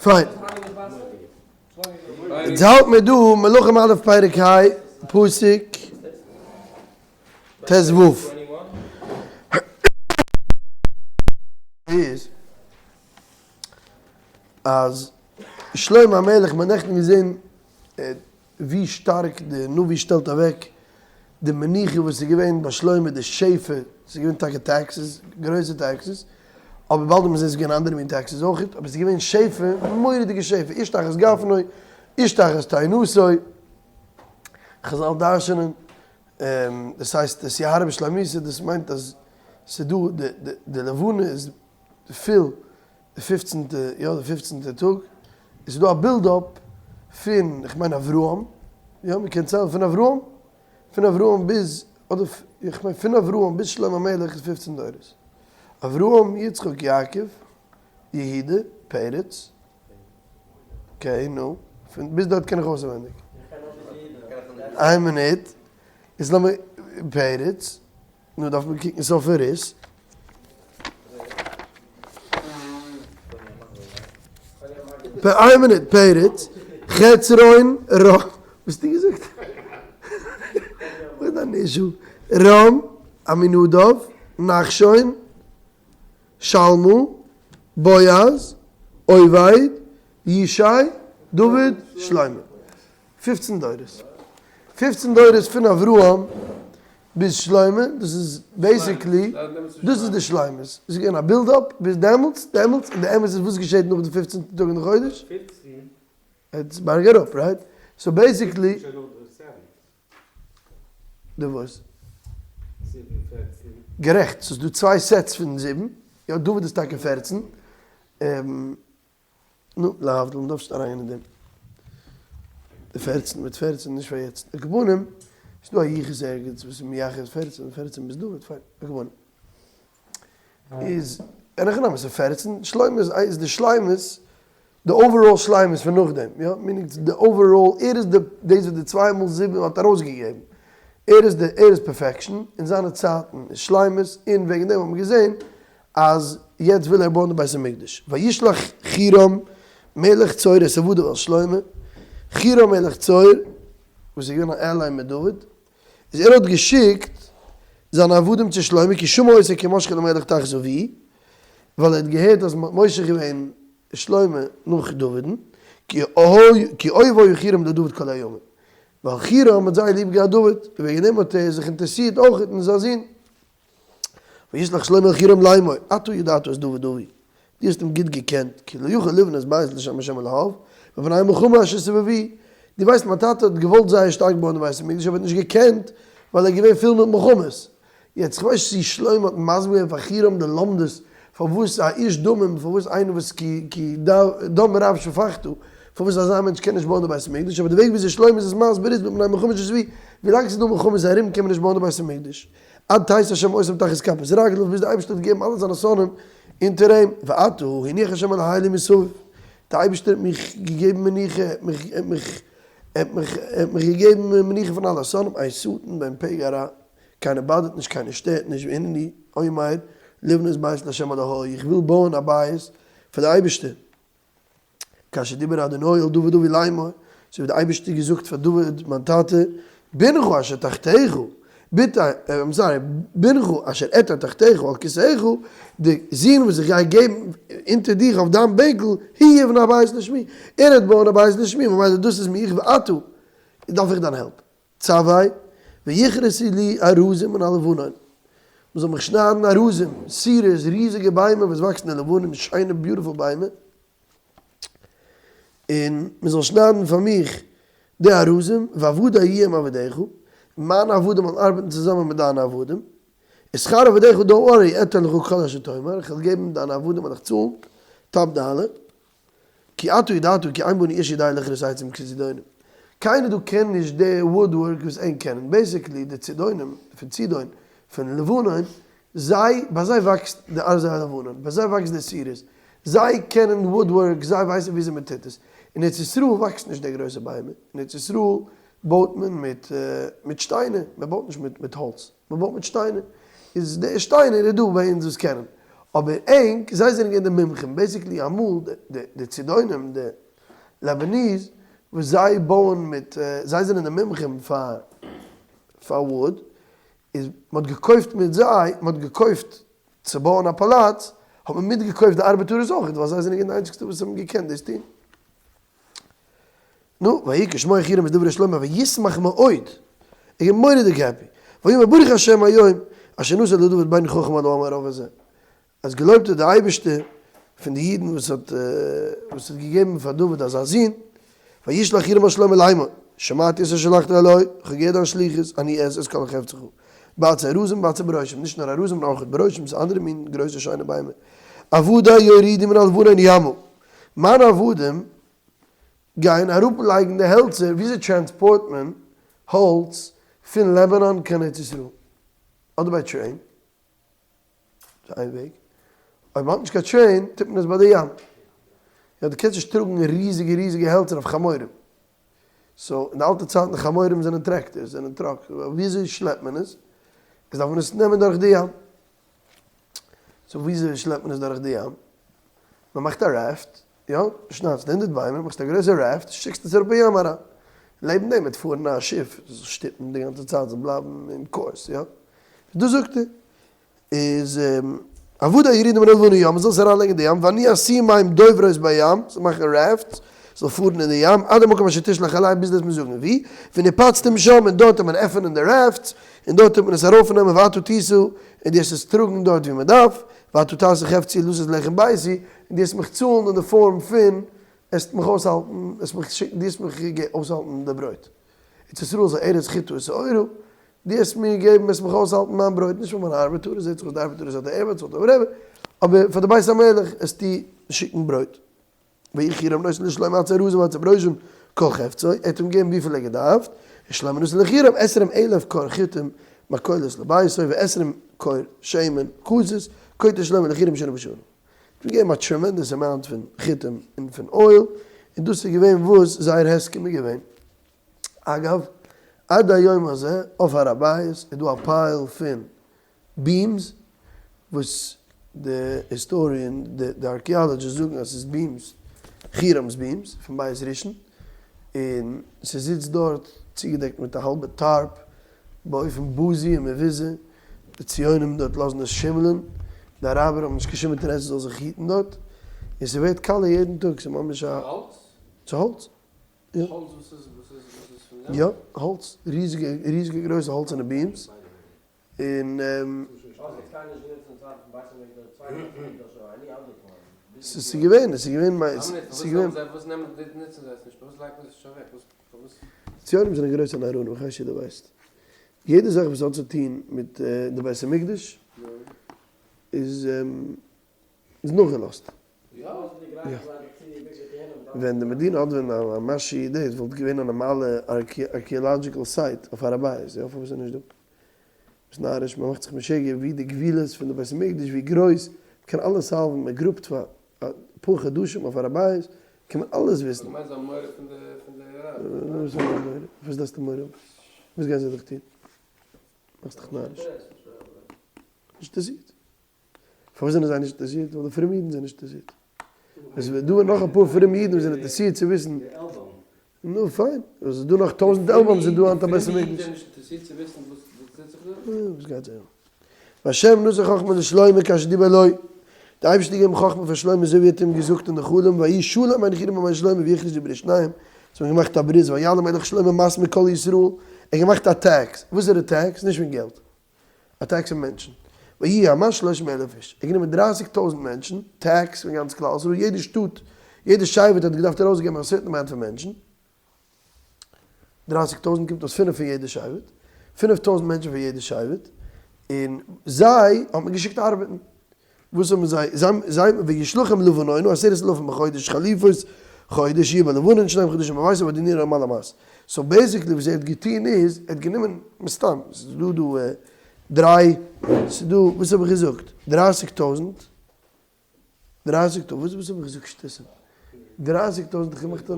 פיין. אונז האלט מיר דא מלכים א' פרק ה פסוק ט ו. איז אז שלמה המלך מ'האט נעכטן געזען ווי שטארק די נביא שטעלט אוועק די מנוחה וואס איז געווען ביי שלמה די שפע, ס'איז געווען טאקע taxes, גרויסע taxes, אבער באלד וועט מען זען ס'איז געווען אנדערע מין taxes אויכעט, אבער ס'איז געווען שפע, מורא'דיגע שפע, איש תחת גפנו, איש תחת תאנתו, חזל דרש'נען, דאס הייסט אתיהרא בשלימותא, דאס מיינט אז ס'איז דא די לבנה איז פיל די פופצנטע, יא די פופצנטע טאג, עס איז דא א build up פון, איך מיין אברהם, יא מען קען ציילן פון אברהם, פון אברהם ביז, אדער איך מיין פון אברהם ביז שלמה המלך איז פופצן דורות, אברהם יצחק יעקב יהודה פרץ, okay נו, פון ביז דארט קען איך אויסעווענדיג. איין מינוט, איז לאמיר, פרץ. נו דארף מען קוקן סוף פון רות. איין מינוט, פרץ, חצרון, רם, וואס האסטו געזאגט? וואס איז דיין issue? רם, עמינדב, נחשון, שלמה, בועז, עובד, ישי, דוד, שלמה. פופצן דורות. פופצן דורות פון אברהם ביז שלמה, דאס איז basically, דאס איז די שלימות. עס איז געווען א build up ביז דעמאלטס, דעמאלטס, און די אמת איז וואס געשעט נאך די פופצנטע טאג אין די חודש? עס בארג אראפ, right? So basically. די וואס? גערעכט, ס'איז דא צוויי sets פון זיבן, יא דוד איז טאקע פערצן, נו, להבדיל, מ'דארף נישט אריינגיין אין דעם. די פערצן מיט פערצן, נישט פאר יעצט. על כל פנים, ס'איז דא א יחוס ערגעץ וואס איז מייחס פערצן, פערצן ביז דוד, פיין, על כל פנים. איז, אין הכי נמי, ס'איז פערצן, שלמה איז די שלימות, די overall שלימות פון נאכדעם, יא, meaning די overall, ער איז די, דאס וואס די צוויי מאל זיבן האט ארויסגעגעבן. ער איז די, ער איז perfection, אין זיינע צייטן איז שלימות, און וועגן דעם האט מען געזען אז יעצט וויל ער בויען די בית המקדש, וישלח חירם מלך צור את עבדיו אל שלמה, חירם מלך צור וואס איז געווען א ally מיט דוד, איז ער האט געשיקט זיינע עבדים צו שלמה, כי שמע אותו כי משחו למלך תחת אביו, ווייל ער האט געהערט אז מען האט מושח געווען שלמה נאך דוד'ן, כי אוהב היה חירם לדוד כל הימים, ווייל חירם האט זייער ליב געהאט דוד, און וועגן דעם האט ער זיך אינטערעסירט אויך אין זיין זון. וישלח שלמה אל חירם לאמור, אתה ידעת את דוד אבי, דו האסט אים גוט געקענט, כי לא יכול לבנות בית לשם השם אלהיו, מפני המלחמה אשר סביבו, דו ווייסט מיין טאטע האט געוואלט זייער שטארק בויען די בית המקדש אבער האט נישט געקענט ווייל ער איז געווען פול מיט מלחמות. יעצט כ'ווייס נישט צו שלמה האט מסביר געווען פאר חירם די לומדות פארוואס א איש דמים, פארוואס איינער וואס כי כי דם רב שפכתו, פארוואס אזא מענטש קען נישט בויען די בית המקדש, אבער די וועג וויאזוי שלמה איז עס מסביר איז מפני מלחמות אשר סביבו, ווילאנג ס'איז דא מלחמות ארום קען מען נישט בויען די בית המקדש. עד תת השם אותם תחת כפות רגליו, ביז דער אייבערשטער האט געגעבן אלע זיינע שונאים אונטער אים, ועתה הניח השם אלהי לי מסביב, דער אייבערשטער האט מיך געגעבן מנוחה, ער האט מיך, ער האט מיך, ער האט מיך, ער האט מיך געגעבן מנוחה פון אלע שונאים, אין שטן ואין פגע רע, קיינער באדערט נישט, קיינער שטערט נישט, והנני אומר לבנות בית להשם אלהי, איך וויל בויען א בית פאר די אייבערשטער. כאשר דיבר אדוני אל דוד אבי לאמור, אזוי ווי דער אייבערשטער האט געזאגט פאר דוד מיין טאטע, בנך אשר תחתיך, ביטע, I'm sorry, בנך אשר אתן תחתיך על כסאך, די זון וואס איך גיי געבן אונטער דיך אויף דיין בענקל, הוא יבנה הבית לשמי, ער וועט בויען א בית לשמי, ממילא דאס איז מיך, ועתה דארף איך דיין help. צוה, ויכרתו לי ארזים מן הלבנון, מען זאל מיך שניידן ארזים, cedars, ריזיגע ביימער וואס וואקסן אין לבנון, שיינע beautiful ביימער, און מען זאל שניידן פאר מיך די ארזים, ועבדי יהיו עם עבדיך, מיינע עבדים וועלן ארבעטן צוזאמען מיט דיינע עבדים, ושכר עבדיך don't worry, אתן לך ככל אשר תאמר, איך וועל געבן דיינע עבדים וועל איך צאלן, top dollar. כי אתה ידעת כי אין בנו איש יודע לכרות עצים כצידונים. קיינער דא קען נישט די wood work וואס ענק קענען. basically די צידונים פון צידון פון לבנון זיי ביי זיי וואקסט די ארזי הלבנון ביי זיי וואקסט די cedars זיי קענען wood work זיי ווייסן וויאזוי מען טוט עס. אין ארץ ישראל וואקסט נישט די גרויסע ביימער אין ארץ ישראל בויט מען מיט מיט שטיינער מען בויט נישט מיט מיט האלץ. מען בויט מיט שטיינער, איז די שטיינער איז דא ביי אונז וואס קענען. אבער ענק, זיי זענען געווען די מומחים, basically אמאל די צידונים, די Lebanese, וואס זיי בויען מיט, זיי זענען די מומחים פאר פאר wood, איז מען האט געקויפט מיט זיי, מען האט געקויפט צו בויען א פאלאץ, האט מען מיטגעקויפט די ארבעטארערס אויך, ווייל זיי זענען געווען די איינציגסטע וואס האבן געקענט דאס טון. נו, ויהי כשמוע חירם את דברי שלמה וישמח מאוד, ער איז געווען מורא'דיג happy, ויאמר ברוך השם היום אשר נתן לדוד בן חכם על העם הרב הזה, אז געלויבט איז דער אייבערשטער פון די אידן וואס האט וואס האט געגעבן פאר דוד אזא זון, וישלח חירם אל שלמה לאמור, שמעתי את אשר שלחת אלי, איך האב געהערט דיין שליחות, אני אעשה את כל חפצך, בעצי ארזים ובעצי ברושים, נישט נאר ארזים נאר אויך ברושים, ס'איז אנדערע מין גרויסע שיינע ביימער, עבדי יורידו מן הלבנון ימה, מיינע עבדים גייען אראפלייגן די העלצער, וויאזוי transport מען האלץ פון לבנון קיין ארץ ישראל? אדער ביי train, ס'איז איין וועג, אויב מ'האט נישט קיין train טוט מען עס ביי די ים, יא דו קענסט נישט טראגן ריזיגע ריזיגע העלצער אויף חמורים, so אין די אלטע צייטן די חמורים זענען tractors, זענען trucks, וויאזוי שלעפט מען עס? איז דארף מען עס נעמען דורך די ים. so וויאזוי שלעפט מען עס דורך די ים? מען מאכט א raft, יא, דו שניידסט הונדרעט ביימער, מאכסט א גרויסע raft, שיקסט עס אראפ אין ים אריין. לעבן דעם וועט פארן א שיף, זאל שטופן די גאנצע צייט, זאל בלייבן אין קורס, יא. דאס זאגט ער. איז עבדי יורידו מן הלבנון ימה, מען זאל עס אריינלייגן אין די ים, ואני אשימם דוברות בים, זאל מאכן rafts, זאל פארן אין די ים, עד המקום אשר תשלח אלי, ביז דו וועסט מיר זאגן וואו, ונפצתם שם, און דארט וועט מען עפענען די rafts, און דארט וועט מען עס ארויפנעמען, ואתה תשא, און דו וועסט עס טראגן דארט וואו מען דארף, ואתה תעשה חפצי לתת לחם ביתי, און דו וועסט מיך צאלן אין די פארם פון, עסט מיך אויסהאלטן, עסט מיך שיקן, דו וועסט מיך אויסהאלטן די ברויט. ארץ ישראל זו ארץ חיטה ושעורה, דו וועסט מיר געבן, וועסט מיך אויסהאלטן מיין ברויט, נישט פאר מיינע ארבעטארער, זעט זיך אויס די ארבעטארערס האט ער באצאלט אבער אבער פאר די בית המלך וועסטו שיקן ברויט. ויהי חירם נותן לשלמה עצי ארזים ועצי ברושים כל חפצו, ער האט אים געגעבן וויפיל ער האט געדארפט, ושלמה נתן לחירם עשרים אלף כור חיטים מכולת לביתו ועשרים כור שמן כזית, כה תן שלמה לחירם שנה בשנה. ער האט אים געגעבן א tremendous amount פון חיטים און פון oil, און דאס איז געווען וואס זייער הסכם איז געווען. אגב, עד היום הזה אויף הר הבית איז דא א pile פון beams וואס די historian די archaeologists זאגן אז ס'איז beams, חירם'ס beams פון בית ראשון, און ס'זיצט דארט צוגעדעקט מיט א האלבע tarp באופן בזוי און מבוזה, די ציונים דארט לאזן עס שימלען, די אראבער האבן נישט קיין שום אינטערעס ס'זאל זיך היטן דארט, און ס'ווערט קאלע יעדן טאג, ס'איז ממש א. האלץ? ס'האלץ. האלץ וואס איז וואס איז וואס איז פון דעם? יא, האלץ, ריזיגע ריזיגע גרויסע האלצענע beams, און. ס'איז געווען, ס'איז געווען, ס'איז געווען. ציונים זענען גרויסע נאראנים, איך ווייס נישט צו דו ווייסט. יעדע זאך וואס האט צו טון מיט די בית המקדש איז איז נאכגעלאזט. ווען די מדינה האט ווען א משהו דאס וואלט געווען א נארמאלע archaeological site אויף הר הבית, יא פארוואס איז נישט דא? ביסט נאריש? מען מאכט זיך משוגע ווי די גבולות פון די בית המקדש ווי גרויס, מען קען אלעס solve ן, מען גראבט פאר אפאר חדשים אויף הר הבית קען מען אלעס וויסן. וואס דארפסטו מורא האבן? וואס גייען זיי דיך טון? מאכסט דיך נאריש. נישט אינטערסירט. פארוואס זענען זיי נישט אינטערסירט? ווייל די פרומע אידן זענען נישט אינטערסירט. עס איז דא נאך אפאר פרומע אידן וואס זענען אינטערסירט צו וויסן. נו פיין, עס איז דא נאך טויזנט עלבאמס איז דא היינט א בית המקדש. וואס גייט זיי אן? והשם נתן חכמה לשלמה כאשר דיבר לו, די אייבערשטער האט געגעבן חכמה פאר שלמה אזוי ווי ער האט אים געזאגט אין די חלום, ויהי שלום בין חירם ובין שלמה ויכרתו ברית שניהם, זיי האבן געמאכט א ברית, ויעל המלך שלמה מס מכל ישראל, ער האט געמאכט א tax, וואס איז די tax? נישט פון געלט. א tax פון מענטשן. ויהי המס שלשים אלף איש. ער האט גענומען דרייסיג טויזנט מענטשן, tax פון גאנץ כלל ישראל, יעדע שטאט, יעדע שבט האט געדארפט ארויסגעבן א certain amount פון מענטשן. דרייסיג טויזנט קומט אויס פינף פון יעדע שבט. פינף טויזנט מענטשן פון יעדע שבט. און זיי האט מען געשיקט ארבעטן. וואס האבן זיי, זיי, זיי, וישלחם לבנונה, עשרת אלפים בחודש חליפות חודש יהיו בלבנון שניים חדשים בביתם ואדונירם על המס. so basically וואס ער האט געטון איז, ער האט גענומען, מסתם, ס'איז דא דא דריי, ס'איז דא, וואס האב איך געזאגט? דרייסיג טויזנט, דרייסיג טויזנט, וואס האב איך געזאגט שטותים? דרייסיג טויזנט, איך מאך דא,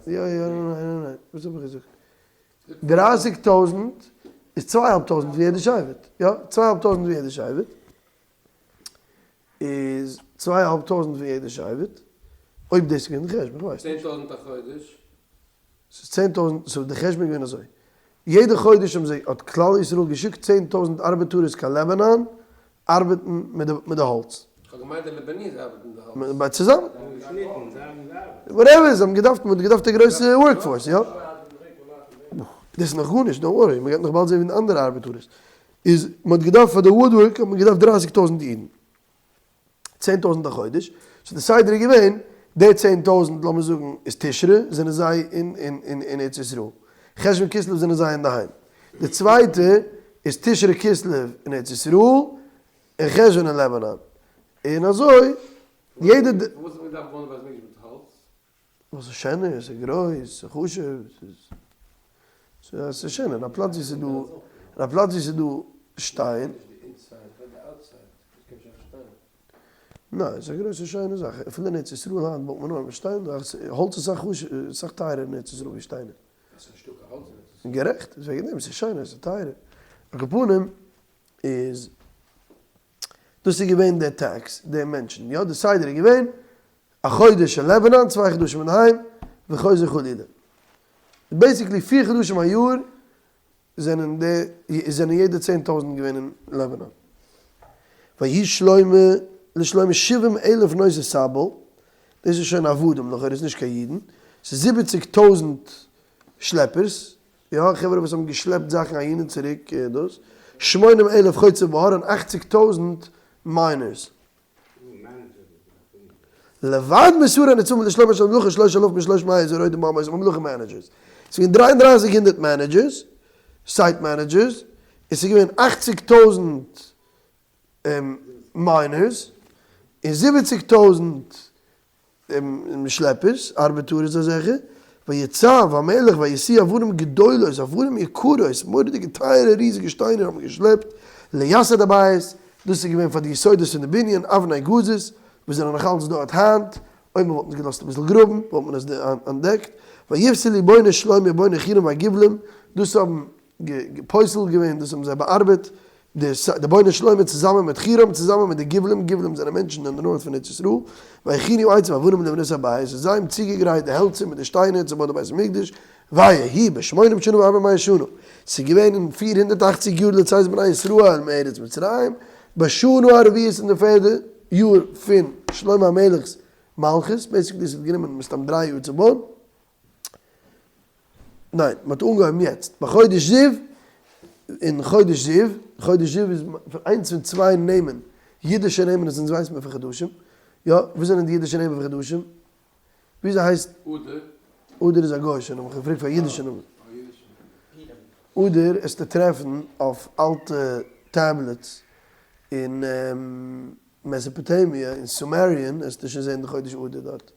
יא יא, ניין ניין ניין, וואס האב איך געזאגט? דרייסיג טויזנט איז צוויי אהאלב טויזנט פון יעדע שבט, יא, צוויי אהאלב טויזנט פון יעדע שבט. איז צוויי אהאלב טויזענט פון יעדע שבט, אויב דאס איז געווען די חשבון, איך ווייס נישט. 10,000 א חודש. ס'איז 10,000, so די חשבון איז געווען אזוי, יעדע חודש האבן זיי, האט כלל ישראל געשיקט 10,000 ארבעטארעס קיין לבנון ארבעטן מיט די האלץ. כ'האב געמיינט די Lebanese ארבעטן מיט די האלץ. ביי צוזאמען. Whatever, זיי האבן געדארפט, מ'האט געדארפט א גרויסע workforce, יא? דאס איז נאך גארנישט, don't worry, מ'גייט נאך באלד זען ווי די אנדערע ארבעטארעס. איז מ'האט געדארפט פאר די woodwork האט מען געדארפט 30,000 אידן. 10,000 א חודש, so די סדר איז געווען, די 10,000 לאמיר זאגן איז תשרי, זענען זיי אין ארץ ישראל, חשוון כסלו זענען זיי אינדערהיים, די צווייטע איז תשרי כסלו אין ארץ ישראל, און חשוון אין לבנון, און אזוי יעדע. פארוואס האט מען געדארפט בויען די בית המקדש מיט האלץ? ווייל ס'איז שענער, ס'איז גרויס, ס'איז חשוב, ס'איז שענער, אין א פלאץ ווי ס'איז דא, אין א פלאץ ווי ס'איז דא שטיין. ניין, ס'איז א גרויסע שיינע זאך, אפילו אין ארץ ישראל היינט בויט מען נאר מיט שטיין, האלץ איז אסאך חשוב, אסאך טייערער אין ארץ ישראל ווי שטיינער. גערעכט, איז וועגן דעם, ס'איז שענער, ס'איז טייערער. על כל פנים איז דאס איז געווען די tax, די מענטשן, יא, די סדר איז געווען א חודש אין לבנון, צוויי חדשים אינדערהיים, וחוזר חלילה. Basically פיר חדשים א יאר זענען די, זענען יעדע 10,000 געווען אין לבנון. ויהי שלמה לשלמה שבעים אלף נושאי סבל, דאס איז שוין עבדים, לכאורה איז נישט קיין אידן, ס'איז 70,000 שלעפערס, יא, חברה וואס האבן געשלעפט זאכן אהין און צוריק, דאס, שמונים אלף חוצב בהר און 80,000 miners. לבד משרי הנצבים לשלמה אנשי המלאכה שלוש אלפים ושלוש מאות הרודים בם המלאכה managers. ס'איז געווען 3300 managers, site managers, און ס'איז געווען 80,000 miners, און 70,000 שלעפערס, ארבעטארעס אזעלכע, ויצב המלך וישיאו אבנים גדולות, אבנים יקרות, מורא'דיגע טייערע ריזיגע שטיינער האבן געשלעפט, לייסד הבית, דאס איז געווען פאר די יסודות פון די בנין, אבני גזית, וואס זענען נאך אלץ דארט היינט, אויב מען וואלט אונז געלאזט אביסל גראבן, וואלט מען עס אנטדעקט, ויפסלו בוני שלמה ובוני חירם והגבלים, דאס האבן פוסל געווען, דאס האבן זיי באארבעט, די בוני שלמה צוזאמען מיט חירם, צוזאמען מיט די גבלים, גבלים זענען מענטשן אין די north פון ארץ ישראל, ויכינו עצים ואבנים לבנות הבית, און זיי האבן צוגעגרייט די העלצער מיט די שטיינער צו בויען די בית המקדש, ויהי בשמונים שנה וארבע מאות שנה, ס'איז געווען אין 480 יאר לצאת בני ישראל מארץ מצרים, בשנה הרביעית אין די פערדע יאר פון שלמה המלך'ס מלכות, basically ס'האט גענומען מסתם דריי יאר צו בויען. ניין, מען האט אנגעהויבן יעצט, בחודש זיו, אין חודש זיו, חודש זיו איז איינס פון צוויי נעמען, אידישע נעמען וואס אונז ווייסן מיר פון חדשים, יא, וואס זענען די אידישע נעמען פון חדשים? וויאזוי הייסט? אדר. אדר איז א גוי'אישע נאמען, כ'האב געפרעגט פאר אידישע נאמען. אדר איז צו טרעפן אויף אלטע tablets אין מעסאפאטאמיע, אין Sumerian, עסטו שוין זען די חודש אדר דארט.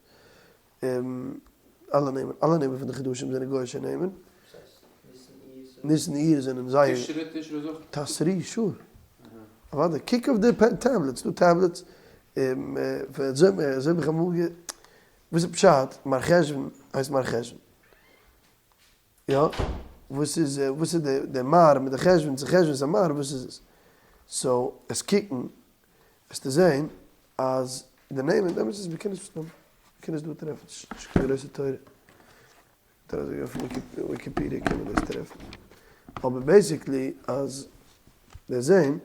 אלע נעמען, אלע נעמען פון די חדשים זענען גוי'אישע נעמען. ניסן אייר זענען זייער. תשרי, תשרי איז אויך. תשרי, sure. אוודאי, קוק אויף די tablets, דא tablets, אזוי האב איך אמאל גע, וואס איז פשט, מר חשוון הייסט מר חשוון. יא, וואס איז, וואס איז די מר מיט די חשוון, צו חשוון איז א מר, וואס איז עס? So, עס קוקן, וועסטו זען אז די נעמען, דעמאלטס איז מ'קען עס מ'קען עס דא טרעפן, ס'איז נישט קיין גרויסע תורה. אזוי אויף Wikipedia קען מען דאס טרעפן. אבער basically אז מיר זעהן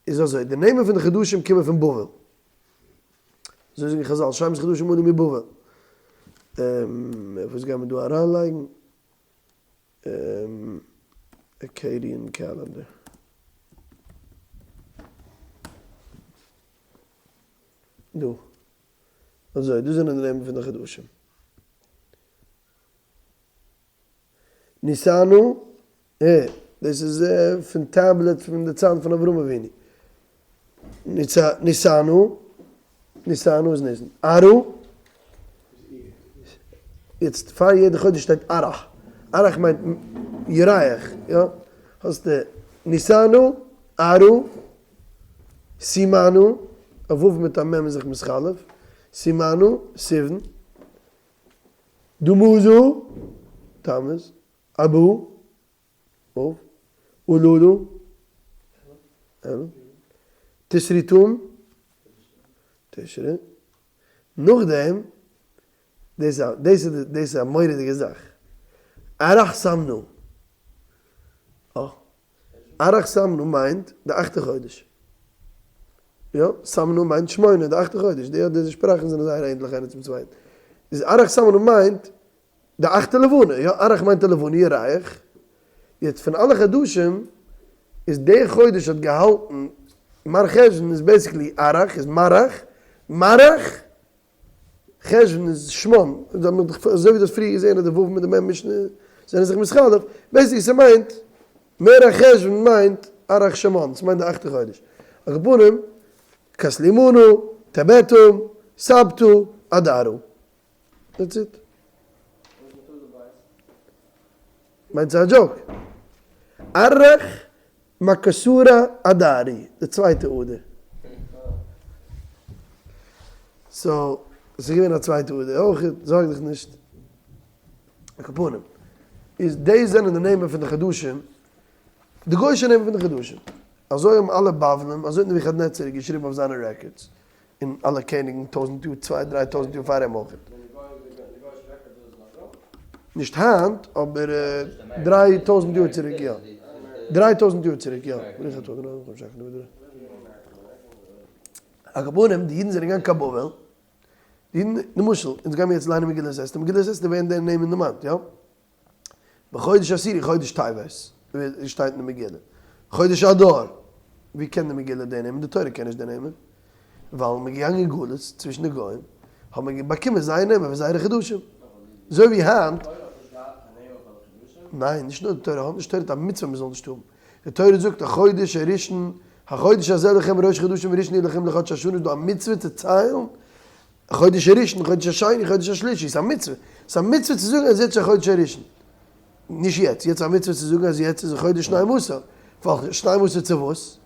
איז אזוי, די נעמען פון די חדשים קומען פון בבל. אזוי זאגן חזל, שמות חדשים עלו מבבל. וואס גייען מיר דא אריינלייגן? Akkadian calendar. דא. אזוי, דאס זענען די נעמען פון די חדשים. ניסנו, אה, דאס איז פון tablet פון די צייטן פון אברהם אבינו. ניסנו, ניסנו איז ניסן. ארו, יעצט פאר יעדע חודש שטייט ארח. ארח מיינט ירח, יא? האסטו ניסנו, ארו, סימנו, א ו' מיט א מ' איז זיך מתחלף, סימנו, סיוון, דמוזו, תמוז, אבו, אב, אלולו, אלול, תשריתום. תשרי, נאכדעם, דאס איז א, דאס איז א מורא'דיגע זאך, ארח סמנו, אה, ארח סמנו מיינט די אכטע חודש, יא, סמנו מיינט שמונה, די אכטע חודש, די די שפראכן זענען זייער ענדליך איינער צום צווייטן, איז ארח סמנו מיינט די אכטע לבנה, יא, ארח מיינט א לבנה, ירח, יעצט פון אלע חדשים איז די חודש האט געהאלטן מר חשוון איז basically ארח איז מרח, מרח, חשוון איז שמון, אזוי ווי דו האסט פריער געזען אז די ו' מיט די מ' משנה זענען זיך מתחלף, basically ס'מיינט מרח חשוון מיינט ארח שמון, ס'מיינט די אכטע חודש. על כל פנים, כסלימנו, טבתום, סבתו, אדרו. That's it. מיינט ס'איז א joke? ארח מקסורה אדרי, די צווייטע אדר. So, ס'איז געווען א צווייטע אדר אויך, זארג דיך נישט. על כל פנים, איז דאס זענען די נעמען פון די חדשים, די גוי'שע נעמען פון די חדשים. אזוי האבן אלע בבלים, אזוי האט נבוכדנצר געשריבן אויף זיינע records. און אלע קעניגן טויזנט יאר צוויי דריי טויזנט יאר פאר אים אויך. נישט היינט אבער 3000 יאר צוריק יא. 3000 יאר צוריק יא. על כל פנים די אידן זענען געגאנגען קיין בבל. די אידן למשל אונז גיימיר יעצט ליינען מגילת אסתר, מגילת אסתר ווערן די נעמען דערמאנט יא? בחודש עשירי חודש טבת, ווי שטייט אין די מגילה. חודש אדר, ווי קען די מגילה די נעמען? די תורה קען נישט די נעמען. ווייל מ'איז געגאנגען אין גלות צווישן די גוים, האט מען באקומען זייער נעמען פון זייערע חדשים. אזוי ווי היינט. ניין, נישט נאר די תורה האט נישט, תורה האט א מצוה מ'זאל נישט האבן. די תורה זאגט החודש הראשון, החודש הזה לכם ראש חדשים וראשון יהיה לכם לחדש השנה איז דא א מצוה צו ציילן חודש הראשון, חודש השני, חודש השלישי, ס'איז א מצוה. ס'איז א מצוה צו זאגן אז יעצט איז חודש הראשון. נישט יעצט, יעצט איז א מצוה צו זאגן אז יעצט איז חודש שנים עשר. ווייל שנים עשר צו וואס?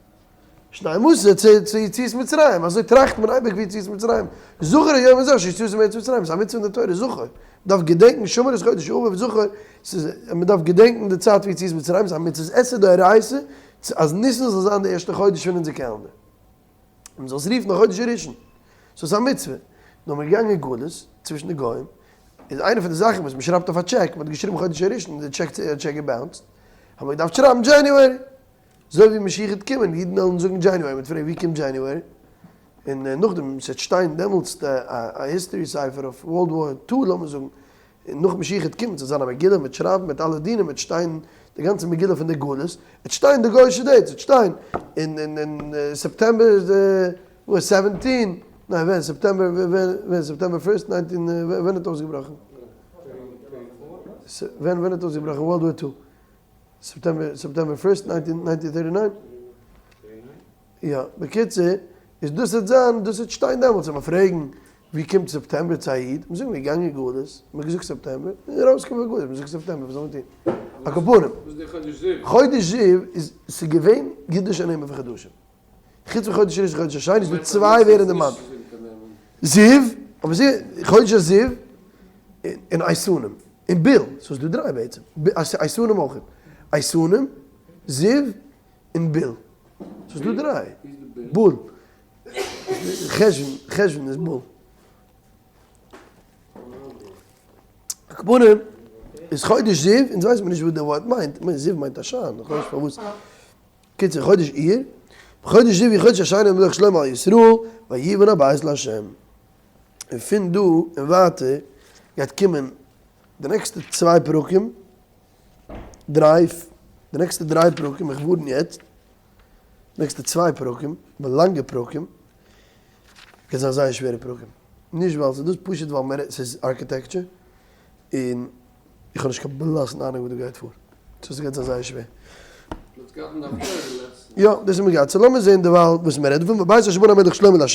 שנים עשר צו צו יציאת מצרים. אזוי טראכט מען אייביג ווי יציאת מצרים. זכור היום הזה אשר יצאתם מארץ מצרים. ס'איז א מצוה אין די תורה, זכור. מ'דארף געדענקן שמור את חודש האביב זכור. ס'איז, מ'דארף געדענקן די צייט פון יציאת מצרים. ס'איז א מצוות עשה דאורייתא אז ניסן זאל זיין די ערשטע חודש פון אונזער calendar. און מ'זאל עס רופן החודש הראשון. סאו ס'איז א מצוה. נאר מ'איז געגאנגען אין גלות צווישן די גוים, איז איינע פון די זאכן וואס מ'שרייבט אויף א טשעק, מ'האט געשריבן חודש הראשון און די טשעק טשעק גע bounced, האט מען געדארפט שרייבן January. אזוי ווי משיח וועט קומען, אידן וועלן זאגן January, מ'וועט פרעגן ווי קומט January? און נאכדעם ס'וועט שטיין דעמאלטס א history ספר אויף World War Two לאמיר זאגן, און נאך משיח וועט קומען, ס'וועט זיין א מגילה מ'וועט שרייבן מיט אלע דינים, וועט שטיין די גאנצע מגילה פון די גלות, וועט שטיין די גוי'שע dates, וועט שטיין אין אין אין September וואס seventeen, ניין ווען September ווען September first nineteen ווען האט אויסגעבראכן? ווען ווען האט אויסגעבראכן World War Two? September September first nineteen nineteen thirty nine? יא, בקיצור, איז דאס וועט זיין, דאס וועט שטיין דעמאלטס, וועט מען פרעגן ווי קומט September צו א איד, מיר זאגן מיר געגאנגען אין גלות, מ'האט געזאגט September, און ארויסגעקומען פון גלות, מ'זאגט September, וואס זאל מען טון? על כל פנים, וואס איז דער חודש זיו? חודש זיו איז, ס'איז געווען אידישע נעמען פון חדשים. חוץ פון חודש ראשון חודש השני איז דא צוויי ווערן דערמאנט. זיו, אבער זיו, חודש הזיו, און איתנים, און בול, סאו ס'איז דא דריי בעצם, איתנים אויך, איתנים, זיו, און בול. ס'איז דא דריי. בול. חשוון, חשוון איז בול. על כל פנים, איז חודש זיו, אונז ווייסט מען נישט וואס די ווארט מיינט, כ'מיין זיו מיינט א שיין, איך ווייס נישט פארוואס. קיצור, חודש אייר, חודש זיו הוא חודש השני למלך שלמה על ישראל, ויבן הבית לה'. און פון דא און ווייטער גייט קומען די נעקסטע צוויי פרקים, דריי, די נעקסטע דריי פרקים, איך ווארן יעצט, נעקסטע צוויי פרקים, אבער לאנגע פרקים, קען זיין זייער שווערע פרקים, נישט ווייל ס'איז דאס, פשוט ווייל מ'רעדט, ס'איז architecture, און איך האב נישט קיין בלאסן אהנונג וואס דא גייט פאר, סאו ס'גייט זיין זייער שווער. יא, דאס האבן מיר געהאט, סאו לאמיר זעהן דערווייל וואס מ'רעדט דערפון, בבית אשר בנה המלך שלמה לה',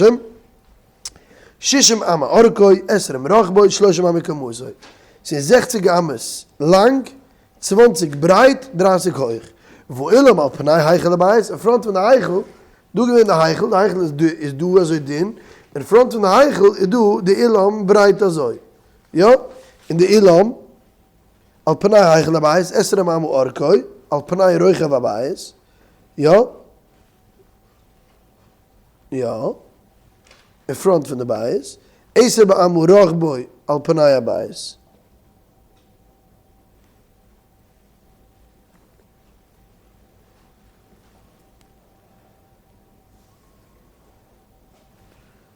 שישים אמה ארכו, עשרים רחבו, שלושים אמה קומתו. ס'איז זעכציג אמות לאנג, צוואנציג ברייט, דרייסיג הויך. והאולם על פני היכל הבית, אין front פון די היכל, דא געווען די היכל, די היכל איז דא אזוי דין, אין front פון די היכל איז דא די אולם ברייט אזוי. יא? און די אולם על פני היכל הבית, עשרים אמה ארכו, על פני רוחב הבית. יא? יא? אין front פון די בית, עשר באמה רחבו על פני הבית.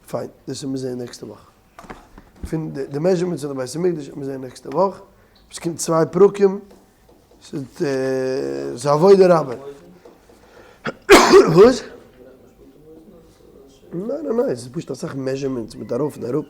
פיין, דאס וועלן מיר זעהן נעקסטע וואך. פון די measurements פון די בית המקדש וועלן מיר זעהן נעקסטע וואך. עס קומט צוויי פרקים, ס'איז עבודה רבה. וואס? ניין ניין ניין, ס'איז פשוט אסאך measurements מיט ארויף און אראפ.